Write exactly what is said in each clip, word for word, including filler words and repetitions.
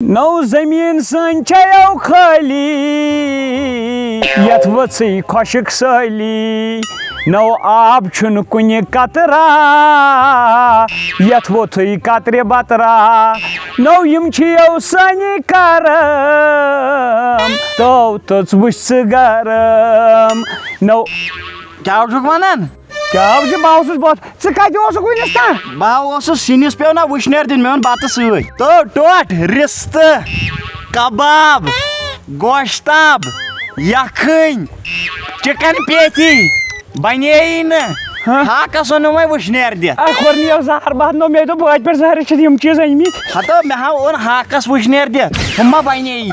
نٔو زٔمیٖن سٲنۍ چھےٚ یَو خٲلی، یَتھ ؤژھٕے خۄشٕک سٲلی۔ نٔو آب چھُنہٕ کُنہِ قطرا، یَتھ ووٚتھٕے قطرِ بطرا۔ نٔو یِم چھِ یَو سٲنی کرم، تو تٔژ وٕچھ ژٕ گرم۔ نٔو کیٛاہ چھُکھ وَنان؟ کیٛاہ حظ چھُ؟ بہٕ اوسُس بہٕ، ژٕ کَتہِ اوسُکھ وٕنِس تام؟ بہٕ اوسُس سِنِس پیوٚو نہ وٕشنیر دیُن، مےٚ اوٚن بَتہٕ سۭتۍ۔ تہٕ ٹوٹھ، رِستہٕ، کباب، گۄشتاب، یَکھٕنۍ، چِکن پیتھی، بَنے یی نہٕ۔ ہہ؟ ہاکَس اوٚنُم وۄنۍ وٕشنیر دِتھ۔ اے، کوٚر نہٕ یَو زہر بَتھ نو، مےٚ دوٚپ بٲتۍ پٮ۪ٹھ زہرٕ چھِ یِم چیٖز أنۍ مٕتۍ۔ ہَتو، مےٚ ہاو اوٚن ہاکَس وٕشنیر دِتھ، ہُم ما بَنے یی۔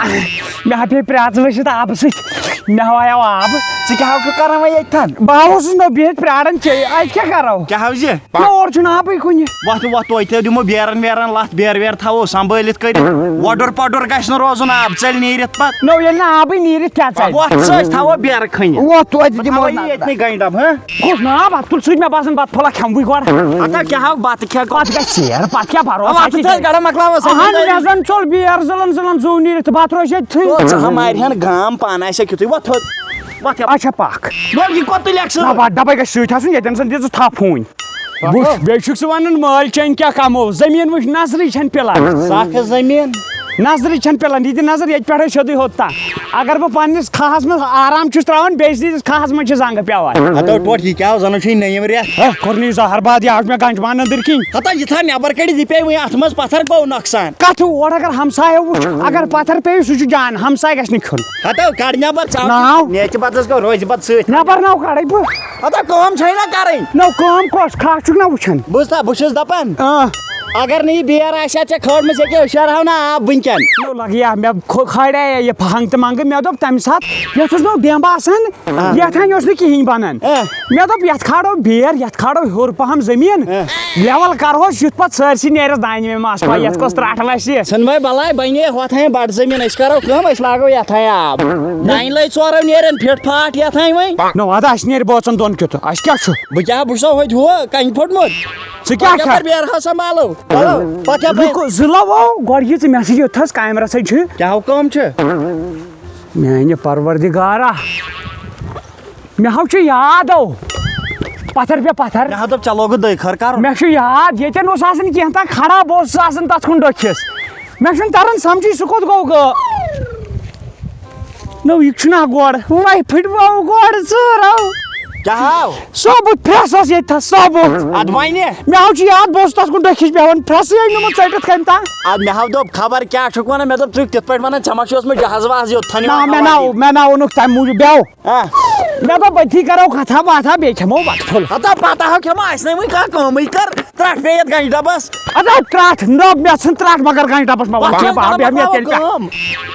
مےٚ ہا پیٚیہِ پرٛٮ۪ژ ؤسِتھ آبہٕ سۭتۍ، مےٚ ہا آو آب۔ ژٕ کیٛاہ ہاو چھُکھ کَران وۄنۍ ییٚتہِ تھَن؟ بہٕ ہا اوسُس نو بِہِتھ پرٛاران چے، اَتہِ کیٛاہ کَرو؟ کیٛاہ ہاو زِ؟ نہ، اورٕ چھُنہٕ آبٕے کُنہِ۔ وۄتھ، وۄتھ، توتہِ دِمو بیرن ویرن لَتھ، بیرٕ ویرٕ تھاوو سنبھٲلِتھ کٔرِتھ۔ وۄڈُر پۄڈُر گژھِ نہٕ روزُن، آب ژَلہِ نیٖرِتھ پَتہٕ۔ نو، ییٚلہِ نہٕ آبٕے نیٖرِتھ کیٛاہ ژَلہِ؟ وۄتھ، سُہ أسۍ تھاوو بیرٕ کھٔنِتھ۔ وۄتھ، توتہِ بہٕ دِمو تھاوو یہِ نظر۔ ییٚتنٕے گنٛڈ ڈَبہٕ، ہہ؟ کُس ناو اَتھ؟ تُل سۭتۍ مےٚ باسان بَتہٕ پھوٚلہ کھٮ۪مہٕ بٕے گۄڈٕ۔ ہتا کیٛاہ ہاو بَتہٕ کھٮ۪کھ؟ پَتہٕ گژھِ ژیر، پَتہٕ کیٛاہ بَرو؟ اَوا، پَتہٕ ژٕ تھٲے گڑا مۄکلاوَس، اَہَن، مےٚ زَن ژوٚل بیر زٕلَن زٕلَن زُو نیٖرِتھ، تہٕ بَتہٕ روزِ ییٚتہِ تھٕے۔ تو ژٕ ہا مارِ ہَن گام پانہٕ آسہِ کیُتھُے۔ وۄتھ تھوٚد، وۄتھ یَپٲرۍ۔ اچھا، پَکھ۔ وۄنۍ یہِ کوٚت تُلہِ اَکھ نہ، سۭتۍ؟ بَتہٕ ڈَبَے گژھِ سۭتۍ آسُن، ییٚتٮ۪ن زَن دِژٕتھ تھَپھ ہوٗنۍ۔ وٕچھ، بیٚیہِ چھُکھ ژٕ وَنان مٲلۍ چٲنۍ کیٛاہ کَمٲو؟ زٔمیٖن وٕچھ، نظرٕے چھَنہٕ پِلان۔ سَکھ زٔمیٖن۔ نظرٕے چھَنہٕ پِلان، یہِ دِ نظر ییٚتہِ پٮ۪ٹھَے سیوٚدُے ہوٚت تام۔ اگر بہٕ پنٛنِس کھَہَس منٛز آرام چھُس ترٛاوان، بیٚیِس نِیِس کھَہَس منٛز چھِ زنٛگہٕ پٮ۪وان۔ ہَتو ٹوٹھ، یہِ کیٛاہ زَنہٕ چھُے نٔیِم رٮ۪تھ؟ ہے، کوٚر نہٕ یہِ زہر باد، یہِ آو مےٚ گنٛج مان أنٛدٕرۍ کِنۍ۔ ہَتو یہِ تھاو نٮ۪بَر کٔڑِتھ، یہِ پیٚیہِ وۄنۍ اَتھ منٛز پَتھَر، گوٚو نۄقصان۔ کَتھ اور اگر ہمسایو وٕچھ، اگر پَتھَر پیٚیہِ، سُہ چھُ جان، ہمسایہِ گژھِ نہٕ کھیوٚن۔ ہَتو کَڑ نٮ۪بَر، ژاو۔ ناو؟ نیچہِ بَتَس گوٚو، روزِ بَتہٕ سۭتۍ۔ نٮ۪بَر ناو کَڑَے بہٕ۔ ہَتو کٲم چھَے نہ کَرٕنۍ۔ نو کٲم کۄس؟ کھَہہ چھُکھ نہ وٕچھان؟ بوٗزتھا، بہٕ چھُس دَپان، آ۔ اگر نہٕ یہِ بیر آسہِ ہا ژےٚ کھٲرمٕژ، ییٚکیٛاہ أسۍ شیرہاو نہٕ آب وٕنکٮ۪ن۔ نو لگیا، مےٚ کھو-، کھاڑے یہِ ہنٛگ تہٕ منٛگہٕ۔ مےٚ دوٚپ تَمہِ ساتہٕ، یَتھ اوس نو ڈیمب آسان، آ۔ یَتھ ہَنہِ اوس نہٕ کِہیٖنۍ بَنان۔ آ۔ مےٚ دوٚپ، یَتھ کھالو بیر، یَتھ کھالو ہیوٚر پَہَم زٔمیٖن، آ۔ لیول کَرہوس، یُتھ پَتہٕ سٲرسٕے نیرٮ۪س دانہِ مےٚ ماس پَے، یَتھ کۄس ترٛٹھ وَسہِ۔ ژھٕن وۄنۍ بَلاے، بَنے ہوتھ ہَنہِ بَڑٕ زٔمیٖن، أسۍ کَرو کٲم، أسۍ لاگو یَتھ ہَنہِ آب۔ دانہِ لَے ژورو نیرن فِٹ پھاٹھ یَتھ ہَنہِ وۄنۍ۔ نو اَدٕ اَسہِ نیرِ بٲژَن دۄن کیُتھ، اَسہِ کیٛاہ چھُ؟ بہٕ کیٛاہ، بہٕ چھُسو ہوٚتہِ ہُہ کَنہِ پھوٚٹمُت۔ ژٕ کیٛاہ پَتہٕ کھےٚ؟ یَپٲرۍ بیرٕ ہا سنبھالو۔ چلو، پَتہٕ یَپٲرۍ۔ لُکو زٕ لَو آو، گۄڈٕ یہِ ژٕ مےٚ سۭتۍ یوٚت تھَس کامہِ رَژھَے چھُ۔ کیٛاہ ہو کٲم چھِ؟ میٛانہِ پروردگارا، مےٚ ہاو چھُ یاد آو۔ پَتھَر پے پَتھَر۔ مےٚ ہا دوٚپ، چلو گوٚو دٔے خٲر کَرُن۔ مےٚ چھُ یاد، ییٚتٮ۪ن اوس آسان کینٛہہ تام خراب، بہٕ اوسُس آسان تَتھ کُن ڈٔکھِس۔ مےٚ چھُنہٕ تَران سَمجھٕے، سُہ کوٚت گوٚو گٲو۔ نو، یہِ چھُنہ گۄڈ؟ وۄنۍ پھٕٹۍ وَو گۄڈ ژٲر آو۔ کیٛاہ آو؟ ثوبوٗت پھرٛٮ۪س ٲس ییٚتہِ تھَس، ثوبوٗت۔ اَدٕ وۄنۍ؟ مےٚ ہاو چھُ یاد، بہٕ اوسُس تَتھ کُن ڈٔکھِس بیٚہوان، پھرٛٮ۪سٕے أنۍ نہٕ مےٚ ژٔٹِتھ کَمہِ تام۔ اَدٕ مےٚ ہاو دوٚپ، خبر کیٛاہ چھُکھ وَنان، مےٚ دوٚپ، ژٕ کِتھ پٲٹھۍ وَنان، ژےٚ ما چھُ اوسمُت جہازٕ وہازٕ یوٚت تھَنہِ نہ، مےٚ نہ، مےٚ نہ اوٚنُکھ تَمہِ موٗجوٗب بیٚہو۔ آ۔ مےٚ دوٚپ، أتھی کَرو کَتھا باتھا، بیٚیہِ کھٮ۪مو بَتہٕ پھوٚل۔ ہتا پَتہٕ ہاو کھٮ۪مو، اَسہِ نَے وٕنہِ کانٛہہ کٲمٕے کٔر۔ ترٛٹھ پیٚیہِ یَتھ گنٛجہِ ڈَبَس۔ اَدٕ ترٛٹھ، نہ، مےٚ ژھٕن ترٛٹھ مگر گنٛجہِ ڈَبَس منٛز۔ وَتھ وَتھ چھِ چھِ بہٕ گۄڈٕ بیٚہمہٕ مۄکلاوو تیٚلہِ کیٛاہ؟ کٲم۔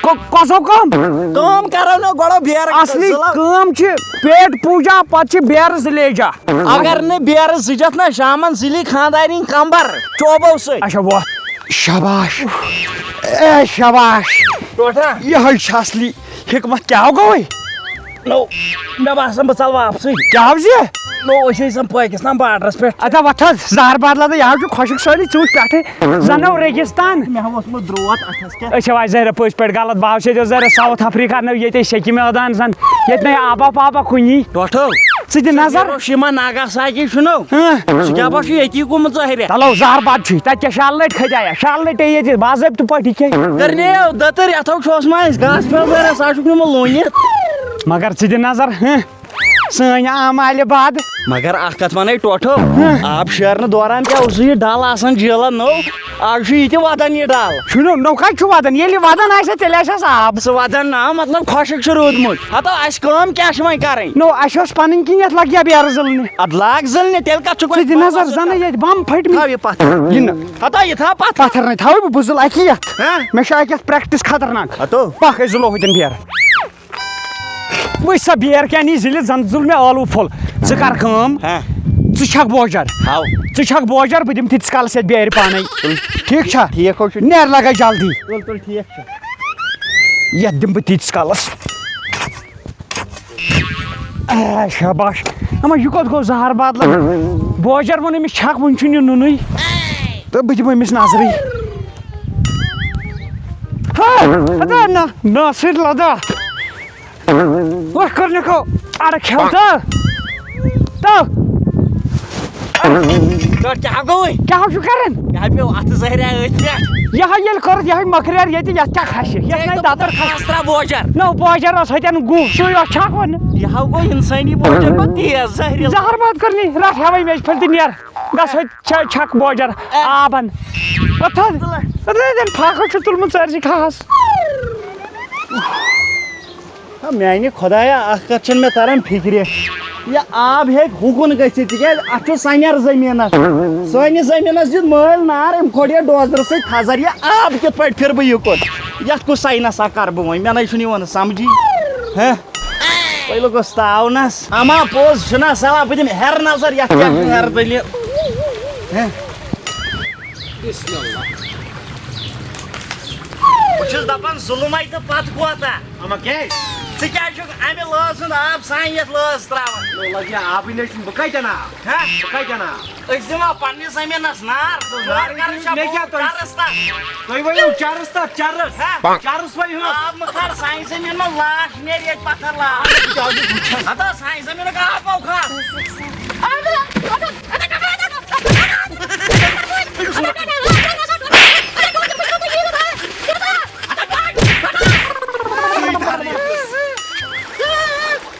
کۄ-، کۄسو کٲم؟ کٲم کَرو نہٕ گۄڈٕ بیرٕ اَصلی زٕ لَو۔ کٲم چھِ پیٹ پوٗجا، پَتہٕ چھِ بیرٕ زٕ لیجا۔ اگر نہٕ بیرٕ زٕ جَتھ نہ شامَن زٕلی خانٛدارِنۍ کَمبَر چوبو سۭتۍ۔ اچھا، وۄتھ۔ شاباش۔ اے شاباش۔ ٹوٹھا۔ یِہوٚے چھِ اَصلی حکمت۔ کیٛاہ گوٚوُے؟ نو، مےٚ باسان بہٕ ژَلہٕ واپسٕے۔ کیٛاہ حظ یہِ؟ نو، أسۍ ٲسۍ زَن پٲکِستان بارڈرَس پٮ۪ٹھ۔ اَدٕ وۄتھ حظ، زہر بادلہ تہٕ یہِ حظ چھُ خۄشٕک سٲری، ژٕ وٕچھ پٮ۪ٹھٕ، زَن نو ریگِستان۔ مےٚ ہا اوسمُت درٛوت اَتھَس کیٛاہ؟ أسۍ چھِ وۄنۍ زَرِ پٔزۍ پٲٹھۍ غلط، بہٕ حظ چھُس ییٚتہِ زَرِ ساوُتھ افریٖقہ، نو ییٚتہِ أسۍ شیٚکہِ مٲدان زَن، ییٚتہِ نَے آبا پابا کُنی۔ ٹوٹھو۔ ژٕ دِ نظر۔ ہیروشیما ناگاساکی چھُنو؟ ہاں۔ سُہ کیٛاہ باسیو ییٚتی گوٚمُت ظٲہِرہ؟ چلو، زہر باد چھُے۔ تَتہِ کیٛاہ شال لٔٹۍ کھٔتۍ آیا؟ شال لٔٹۍ ییٚتہِ باضٲبطہٕ پٲٹھی کھیٚے۔ کٔرنیو دٔتٕر یَتھو چھوس ما اَسہِ گاسہٕ پھیوٚل ضروٗرت، سُہ ہا چھُکھ نہٕ یِمو لوٗنِتھ۔ مگر ژٕ دِ نظر، ہہ، سٲنۍ آمالہِ باد۔ مگر اَکھ کَتھ وَنے ٹوٹھو، ہہ۔ آب شیرنہٕ دوران کیٛاہ اوسُے یہِ ڈَل آسان جیٖلَن نوٚو؟ آز چھُ یہِ تہِ وَدان یہِ ڈَل۔ چھُنہٕ، نوٚو کَتہِ چھُ وَدان؟ ییٚلہِ وَدان آسہِ ہا، تیٚلہِ آسہِ ہَس آب۔ سُہ وَدان نا، مطلب خۄشٕک چھُ روٗدمُت۔ ہَتو اَسہِ کٲم کیٛاہ چھِ وۄنۍ کَرٕنۍ؟ نو، اَسہِ اوس پَنٕنۍ کِنۍ یَتھ لَگہِ ہا بیرٕ زٕلنہِ۔ اَدٕ لاگ زٕلنہِ، تیٚلہِ کَتھ چھُکھ ژٕ وۄنۍ دِ نظر، زَنہٕ ییٚتہِ بَم پھٔٹمٕتۍ۔ تھاو یہِ پَتھر۔ یہِ نہٕ۔ ہَتو یہِ تھاو پَتھر۔ پَتھر نَے تھاوَے بہٕ، بہٕ زٕلہٕ اَکی یَتھ۔ ہہ؟ مےٚ چھُ اَکہِ یَتھ practice خطرناک۔ ہَتو۔ پَکھ، أسۍ زٕلو ہُتٮ۪ن بیرٕ۔ وٕچھ سا، بیر کیٛاہ نی زٕلِتھ، زَن زٕل مےٚ ٲلوٕ پھوٚل۔ ژٕ کَر کٲم۔ ہہ۔ ژٕ چھَکھ بوجَر۔ ہاو۔ ژٕ چھَکھ بوجَر، بہٕ دِمہٕ تیٖتِس کالَس یَتھ بیرِ پانَے۔ تُل۔ ٹھیٖک چھا؟ ٹھیٖک حظ چھُ۔ نیر لَگے جلدی۔ تُل، تُل، ٹھیٖک چھُ۔ یَتھ دِمہٕ بہٕ تیٖتِس کالَس۔ آ، شاباش۔ اما یہِ کوٚت گوٚو زہر بادلہٕ؟ بوجر ووٚن أمِس چھَکھ، وُنہِ چھُنہٕ یہِ نُنُے۔ تہٕ بہٕ دِمہٕ أمِس نظرٕے۔ ادا نہ، نہ سۭتۍ لدا۔ وۄتھ کٔرنہِ کو اَڑٕ کھٮ۪و تہٕ، تہٕ۔ تۄہہِ کیٛاہ گوٚوُے؟ کیٛاہ چھُ کران؟ یہِ ہا پیوٚو اَتھٕ زہریا أتھۍ پٮ۪ٹھ۔ یہِ ہا ییٚلہِ کٔرٕس، یہِ ہا مۄکریر ییٚتہِ، یَتھ کیٛاہ کھسہِ؟ یَتھ نَے دَتٕر کھسہِ۔ خاص ترٛا بوجر۔ نہ، بوجر اوس ہوٚتٮ۪ن گُہہ، سُے اوس چھَکُن۔ یہِ ہا گوٚو اِنسٲنی بوجر، گوٚو تیز زہرِ۔ زہر باد کٔرنی، رَٹھ ہٮ۪وَے میٚژِ پھٔلۍ تہٕ نیر۔ گژھ ہوٚتہِ چھَ-، چھَکھ بوجر آبَن۔ وۄتھ حظ۔ تُلہٕ۔ تُلہٕ، ییٚتٮ۪ن پھاکہٕ چھُ تُلمُت سٲرسٕے کھَہَس۔ ہا، میانہِ خۄدایا، اکھ کتھ چھنہٕ مےٚ تران فکرِ۔ یہِ آب ہیٚکہِ ہُکُن گٔژھِتھ، تِکیازِ اتھ چھُ سنیر زٔمیٖنس۔ سٲنِس زٔمیٖنس دیُت مٲلۍ نار، أمۍ کھوٚٹ یہِ ڈوزرٕ سۭتۍ تھزر۔ یہِ آب کِتھ پٲٹھۍ پھِرٕ بہٕ یُکُن؟ یتھ کُس ساینسا کرٕ بہٕ وۄنۍ؟ مےٚ نَے چھُنہٕ یِوان سمجھی۔ ہہ؟ وۄنۍ لوٚگُس تاونس۔ اما پوٚز چھُنا صلاح، بہٕ دِمہٕ ہیرٕ نظر، یتھ کیٛاہ چھُ ہیرٕ دٔلیٖل۔ ہہ؟ بسم اللہ۔ بہٕ چھُس دپان، ظُلمے تہٕ پتہٕ کوتاہ؟ اما کیٛازِ؟ ژٕ کیٛازِ چھُکھ امہِ لٲز ہُنٛد آب سانہِ یتھ لٲز تراوان؟ نو لگہِ آبٕے نہ چھُنہٕ، بہٕ کتہِ انہٕ آب؟ ہہ؟ بہٕ کتہِ انہٕ آب؟ أسۍ دِمو پننِس زٔمیٖنس نار، نار چور کران چھا مےٚ کیٛاہ بوٗ تۄہہِ؟ چرس تتھ؟ تُہۍ ؤنِو چرس تتھ، چرس۔ ہہ؟ چرس ؤنِو۔ آب مہٕ کھار، سانہِ زٔمیٖن منٛز لاش نیرِ ییٚتہِ پتھر لاش۔ بہٕ کیٛاہ چھُس وٕچھان؟ ہتا سانہِ زٔمیٖنُک آب مہ کھار۔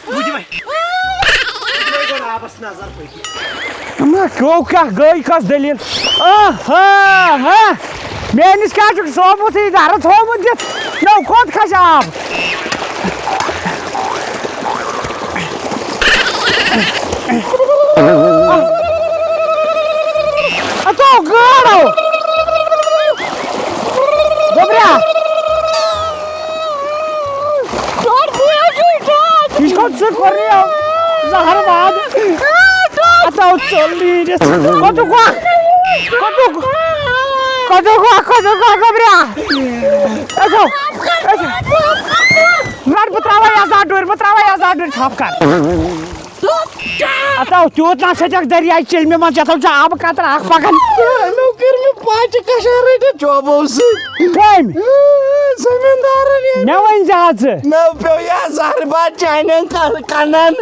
وٕچھ وۄنۍ۔ وٕچھ وۄنۍ گۄڈٕ آبس نظر پٔکِتھ۔ نہ، کیٛو کیٛاہ گٔے، کۄس دٔلیٖل؟ آ، ہا، ہا۔ میٲنِس کیٛاہ چھُکھ سومُت یہِ گرٕ تھومُت دِتھ؟ نو کوٚت کھسہِ آب؟ اتو گاڑو۔ گوٚبریا۔ یہِ چھُ کوٚت ژٕ کوٚر یہِ؟ زہر باد۔ اتو ژوٚل نیٖرِتھ۔ کوٚتُک وَ؟ کوٚتُک؟ کوٚتُک وَ؟ کوٚتُک وَ؟ گوٚبریا۔ اتو۔ رٹ بہٕ تراوے یزار ڈُرۍ، بہٕ تراوے یزار ڈُرۍ تھپھ کر۔ اتو تیوٗت نہ سا چھکھ دریاے چیٚلمہِ منٛز، یتھو چھُ آبہٕ قطرٕ اکھ پکان۔ نو کٔر مےٚ پاچہِ کشار رٔٹِتھ چوبو سۭتۍ۔ کٔمۍ؟ زٔمیٖندارن ییٚلہِ مےٚ ؤنۍ زِ آز۔ مےٚ پیوٚو یا زہرٕ باد چانٮ۪ن ک-، کنن۔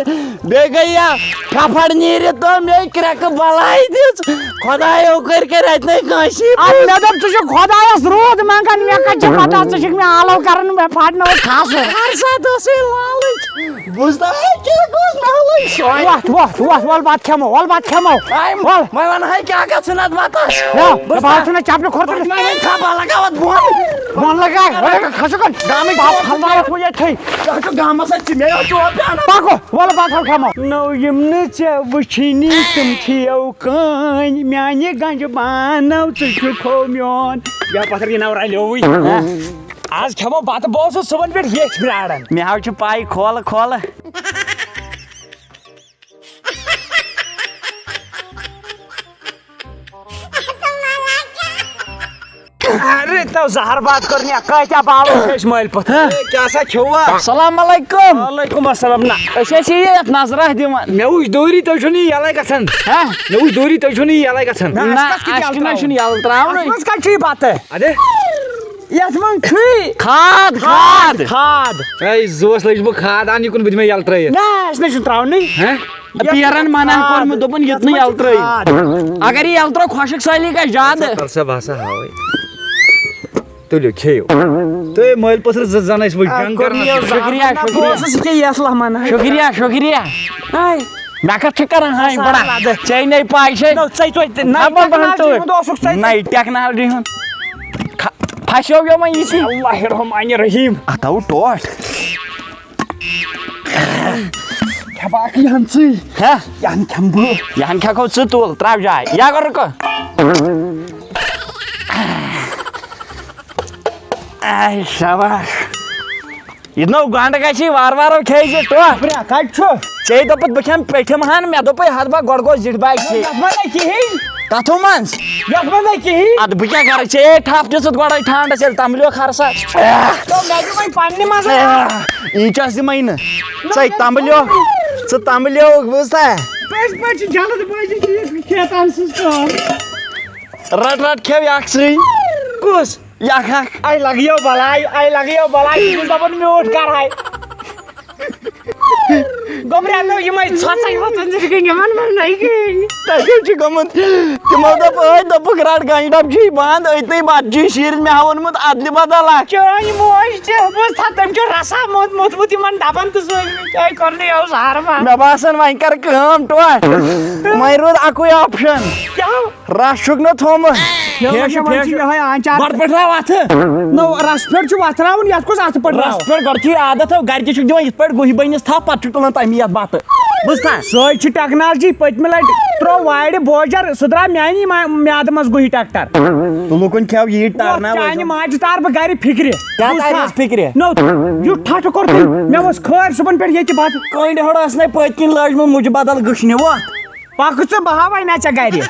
بیٚیہِ گٔے یا پھپھر نیٖرِتھ تہٕ مےٚ کرٛٮ۪کہٕ بلاے دِژ۔ خۄدایو کٔرۍ کٔرۍ اتہِ نَے کٲنٛسی۔ ادٕ مےٚ دوٚپ، ژٕ چھُکھ خۄدایس روٗد منٛگان، مےٚ کتہِ چھِ پتہ، ژٕ چھُکھ مےٚ آلو کران، مےٚ پھاٹنٲوٕتھ کھاسہٕ۔ ہر ساتہٕ ٲسٕے لالٕچ۔ بوٗزتھا، ہے، کیٛاہ گوٚژھ نالٕے سۄے؟ وۄتھ، وۄتھ، وۄتھ، وۄل بتہٕ کھٮ۪مو، وۄل بتہٕ کھٮ۪مو۔ آے، وۄل۔ وۄنۍ وَنہٕ ہاے، کیٛاہ گژھُن اَتھ بتس؟ ہے، وۄل بہٕ بتہٕ حال چھُنہ چپلہِ کھۄر تُلِتھ۔ وۄنۍ کھا بہٕ لگاوَتھ بۄن۔ بۄن لگاے، وۄلہٕ کھسو کُن۔ گامٕکۍ باب پھلناوَتھ وۄنۍ ییٚتھٕے۔ ژٕ چھُکھ گامَس اَتہِ ژٕ مےٚ یوت چوب پیٛانَس۔ پَکو، وۄلہٕ بتہٕ حال کھٮ۪مو۔ نو یِم نہٕ ژےٚ وٕچھِنی تِم چھِیو کٲنۍ، میٛانہِ گنٛجہِ بانو ژٕ چھُکھو میون۔ بیٚہہ پَتھر، یہِ ناو رَلیووٕے۔ آز کھٮ۪مو بتہٕ، بہٕ اوسُس صُبحن پٮ۪ٹھ ییٚتھۍ پرٛاران۔ مےٚ حظ چھِ پَے، کھولہٕ، کھولہٕ۔ اَرے، تو زہر باد کٔر مےٚ، کۭتیٛاہ بالو چھِ أسۍ مٲلۍ پٲٹھۍ۔ ہے، کیٛاہ سا کھیوٚوا؟ السلام علیکم۔ وعلیکم السلام۔ نہ، أسۍ ٲسۍ یہِ یَتھ نظرہ دِوان۔ مےٚ وٕچھ دوٗری، تُہۍ چھِو نہٕ یہِ یَلَے گژھان۔ ہہ؟ مےٚ وٕچھ دوٗری، تُہۍ چھِو نہٕ یہِ یَلَے گژھان۔ نہ، نہ، اَسہِ کَتھ چھِ اَسہِ یَلہٕ چھُنہٕ، ترٛاوُن؟ چھُنہٕ یَلہٕ ترٛاوُن۔ اَتھ منٛز کَتہِ چھُ یہِ بتہٕ؟ اَدٕ؟ یَتھ منٛز چھُے۔ کھاد، کھاد۔ کھاد۔ اے، زُوَس لٔج بہٕ کھاد اَننہِ کُن، بہٕ دِمے یَلہٕ ترٛٲیِتھ۔ نہ، اَسہِ نہ چھُنہٕ ترٛاونُے۔ ہہ؟ یَتھ پیرَن منع کھاد۔ کوٚرمُت، دوٚپُن، یَتھ یِتھ نہٕ منٛز یَلہٕ چھُ ترٛٲیِو۔ کھاد۔ اگر یہِ یَلہٕ ترٛٲو، خۄشٕک سٲلی گژھِ زیادٕ۔ تَل سا، بہٕ ہسا ہاوَے۔ تُلِو، کھیٚیِو۔ تُہۍ مٲلۍ پٔتھٕر زٕ زَن ٲسۍ وٕنہِ آ، جنگ کوٚر کران۔ مےٚ زہر شُکریہ، بناو، شُکریہ۔ بہٕ اوسُس ییٚکیٛاہ یَتھ لَمان۔ شُکریہ، شُکریہ۔ آے۔ مےٚ کَتھ چھِ کران ہاے سارا بڑا؟ لَدٕ۔ ژےٚ نَے پَے چھے۔ نو، ژَے توتہِ نہ، نَے بہٕ بَنہٕ ٹیکنالجی تُہۍ۔ ہُنٛد اوسُکھ ژَے نَے ٹیکنالجی ہُنٛد۔ کھَ-، پھَسیو یومَے یہِ تہِ۔ اللہ الرحمن الرحیم۔ اَتھ آو ٹوٹھ۔ کھٮ۪مہٕ اَکھ یَہَن ژٕے۔ ہہ؟ یَہَن کھٮ۪مہٕ بہٕ۔ یَہَن کھٮ۪کھو ژٕ تُل، ترٛاو جاے۔ یا کَر رُکہٕ۔ اے شاباش۔ یہِ نو گنڈٕ گژھی وارٕ وارٕ کھیٚیہِ زِ ٹۄپھ۔ برٛا، کَتہِ چھُ؟ ژےٚ دوٚپُتھ بہٕ کھٮ۪مہٕ پیٚٹھِم ہَن، مےٚ دوٚپُے ہَتھ با گۄڈٕ گوٚو زِٹھۍ باغ سے۔ یَتھ منٛز نَے کِہیٖنۍ۔ تَتھو منٛز؟ یَتھ منٛز نَے کِہیٖنۍ۔ اَدٕ بہٕ کیٛاہ کَرٕ؟ ژےٚ ٹھَپھ دِژٕتھ گۄڈَے ٹھانٛڈَس ییٚلہِ تَمبلیو خرسا۔ تو مےٚ دیُت وۄنۍ پنٛنہِ منٛزَے۔ آہ، یہِ کیٛاہ زِ مَے نہٕ؟ ژَے تَمبلیو، ژٕ تَمبلیو، بوٗزتھا؟ پٔزۍ پٲٹھۍ چھِ جلد بٲزی چھِ یہِ کھیتان سٕنٛز کٲم۔ رَٹ رَٹ کھٮ۪و یہِ اَکھ سٕے۔ کُس؟ یکھ اکھ۔ اے لگیو بلاے، اے لگیو بلاے، یہِ چھُس دپان میوٗٹھ کرہاے۔ گوٚبرا، نو یِمے ژھۄژے وۄژن زِٹھۍ گٔے، یِمن منٛز نَے گٔے۔ تۄہہِ کیٛاہ چھُ گوٚمُت؟ تِمو دوٚپ، أتھۍ دوٚپُکھ، "رَٹ گنجہِ ڈَبہٕ چھُے بنٛد، أتنٕے بَتہٕ چھُے شیٖرِتھ، مےٚ ہا ووٚنمُت اَدلہِ بدل اَکھ۔" چٲنۍ موج تہِ، بہٕ چھُس تھا-، تٔمۍ چھُ رسا موٚت-، موٚتمُت یِمن ڈَبن تہٕ سوزمٕتۍ، تۄہہِ کوٚرنُے اوس ہارٕ منٛز۔ مےٚ باسان، وۄنۍ کر کٲم، ٹوٹھ۔ وۄنۍ روٗد اَکُے option۔ کیٛاہ؟ رَس چھُکھ نہ تھوٚمُت۔ یہِ پھیٚش، وۄنۍ چھُ پھیٚش۔ یِہوٚے آنچار۔ گۄڈٕ پٮ۪ٹھ ترٛاو اَتھٕ۔ نو، رَس پٮ۪ٹھ چھُ وۄتھراوُن، یَتھ کُس اَتھٕ پٮ۪ٹھ رَس ترٛاوو؟ پٮ۪ٹھ گۄڈٕ چھُ یہِ عادت تھاو، گرِ کہِ چھُکھ دِوان یِتھ پٲٹھۍ گُہہِ بٔنِس تھپھ، پَتہٕ چھُکھ تُلان تَمی یَتھ بَتہٕ۔ بوٗزتھا؟ سۄے چھِ ٹیکنالجی۔ پٔتمہِ لَٹہِ ترٛوو وارِ بوجر، سُہ درٛاو میٛانی ما-، میٛادٕ منٛز گُہہِ ٹریکٹر۔ تہٕ لُکَن کھیٚو یہِ ٹرنہ چانہِ وجہ۔ ماجہِ تار بہٕ گرِ فِکرِ۔ کیٛاہ بوٗزتھا؟ تارٮ۪س فِکرِ؟ نو، یُتھ ٹھٹھٕ کوٚر تٔمۍ۔ مےٚ اوس خٲر صُبحن پٮ۪ٹھ ییٚتہِ بَتہٕ۔ کٔنٛڈۍ ہٕڑ ٲس نَے پٔتۍ کِنۍ لٲجمٕژ مُجہِ بدل گٔشنہِ وۄتھ۔ پکھ ژٕ، بہٕ ہاوے نہ ژےٚ گرِ۔